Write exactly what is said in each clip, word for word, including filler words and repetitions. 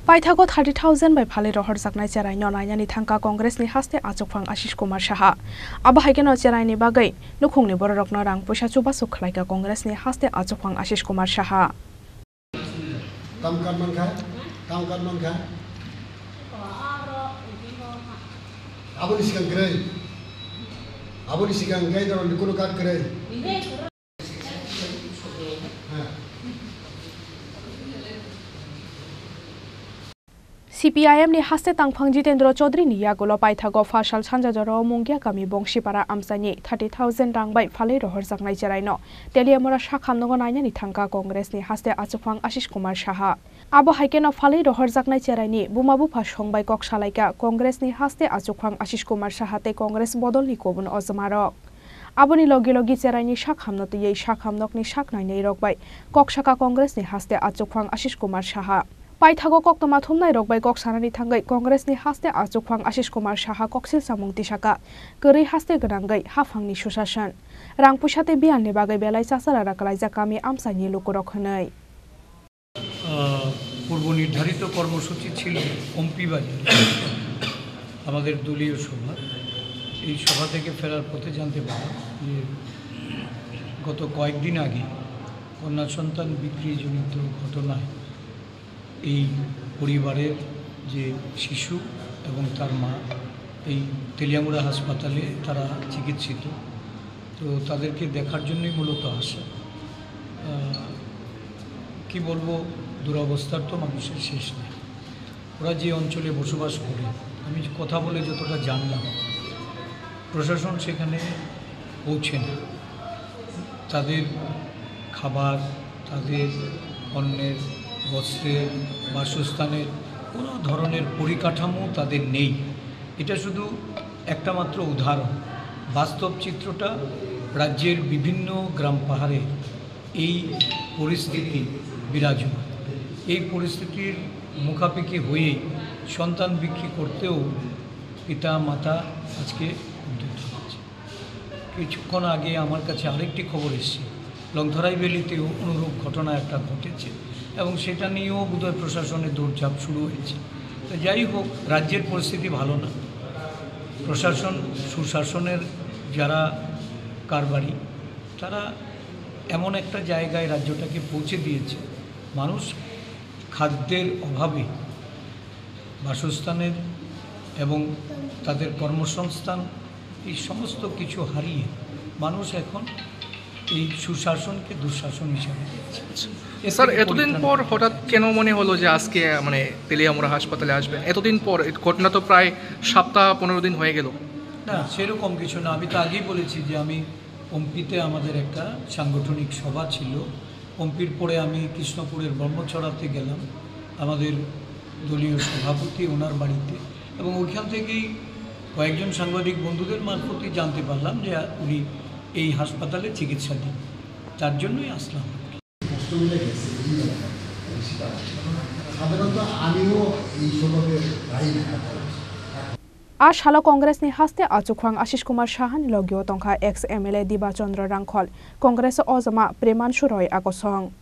Paithago thirty thousand bai phalwi rohorjaknai cheraino nainani thangkha Congress ni haste achukphang Ashish Kumar Saha. Abo hai kheno cheraini bagwi nukhungni bororokno rang puisa chubachu khlaikha Congress ni haste achukphang Ashish Kumar Saha. Tam card mankha, tam card mankha. Aboni sikang kwrwi. Aboni sikang gai doroni kuno card kwrwi. C P I M ni haste tangphang Jitendra Chaudhary ni yagulo paithago Phasal sanja jorao Mungia kami Bongsipara amchaini thirty thousand rang bai phalwi rohorjaknai cheraino Teliamura sakhamnogo nainani thangkha Congress ni haste achukphang Ashish Kumar Saha. Abo hai kheno phalwi rohorjaknai cheraini buma bupha songbai kok salaikha Congress ni haste achukphang Ashish Kumar Saha tei Congress bodolni kubun ojmarok. Aboni logi logi cheraini sak hamno twiwi sak hamnokni sak nainai rok bai kok saka Congress ni haste achukphang Ashish Kumar Saha. Paithago koktwma thumnai rok bai kok sanani thangwi Congress ni haste achukphang Ashish Kumar Saha koksil samung tisaka kwrwi haste gwnangwi haphangni susason, rang puisa tei biyalni bagwi belai chachara kwlaijak kami amchaini lukurok hwnwi. আহ, পূর্ব নির্ধারিত কর্মসূচি ছিল পম্পি বাজারে আমাদের দলীয় সভা। এই সভা থেকে ফেরার পথে জানতে পারলাম যে গত কয়েকদিন আগে কন্যা সন্তান বিক্রিজনিত ঘটনায় এই পরিবারের যে শিশু এবং তার মা এই তেলিয়ামুড়া হাসপাতালে তারা চিকিৎসিত। তো তাদেরকে দেখার জন্যই মূলত আসা। আহ, কি বলবো, দুরবস্থার তো মানুষের শেষ নেই। ওরা যে অঞ্চলে বসবাস করে, আমি কথা বলে যতটা জানলাম, প্রশাসন সেখানে পৌঁছে না। তাদের খাবার, তাদের অন্নের, বস্ত্রের, বাসস্থানের কোনো ধরনের পরিকাঠামো তাদের নেই। এটা শুধু একটা মাত্র উদাহরণ। বাস্তব চিত্রটা রাজ্যের বিভিন্ন গ্রাম পাহাড়ে এই পরিস্থিতি বিরাজমান। এই পরিস্থিতির মুখাপেক্ষি হয়েই সন্তান বিক্রি করতেও পিতা মাতা আজকে উদ্যত হয়েছে। কিছুক্ষণ আগে আমার কাছে আরেকটি খবর এসেছে, লংথরাই ভ্যালিতেও অনুরূপ ঘটনা একটা ঘটেছে এবং সেটা নিয়েও বোধহয় প্রশাসনের দৌড়ঝাঁপ শুরু হয়েছে। তো যাই হোক, রাজ্যের পরিস্থিতি ভালো না। প্রশাসন, সুশাসনের যারা কারবারি, তারা এমন একটা জায়গায় রাজ্যটাকে পৌঁছে দিয়েছে, মানুষ খাদ্যের অভাবে বাসস্থানের এবং তাদের কর্মসংস্থান, এই সমস্ত কিছু হারিয়ে মানুষ এখন এই সুশাসনকে দুঃশাসন হিসাবে দেখছে। এর স্যার, থেকে এতদিন পরিত্রাণ পর পেতে হঠাৎ কেন মনে হলো যে আজকে, মানে, তেলিয়ামুড়া হাসপাতালে আসবেন? এতদিন পর, এই ঘটনা তো প্রায় সপ্তাহ পনেরো দিন হয়ে গেল। না, সেরকম কিছু না। আমি তো আগেই বলেছি যে আমি পম্পিতে আমাদের একটা সাংগঠনিক সভা ছিল। পম্পির পরে আমি কৃষ্ণপুরের ব্রহ্মছড়াতে গেলাম, আমাদের দলীয় সভাপতি ওনার বাড়িতে, এবং ওইখান থেকেই কয়েকজন সাংবাদিক বন্ধুদের মারফতই জানতে পারলাম যে উনি এই হাসপাতালে চিকিৎসাধীন, তার জন্যই আসলাম। সাধারণত আমিও এই স্বভাবের দায়ী না। A salo Congress ni haste achukphang Ashish Kumar Saha ni logio tongkha ex M L A Diba Chandra Rangkhol, Congress o ojama Preman Suroi Akosong.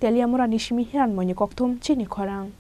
Teliamura ni simi Hiranmoini Kokthum chini khorang.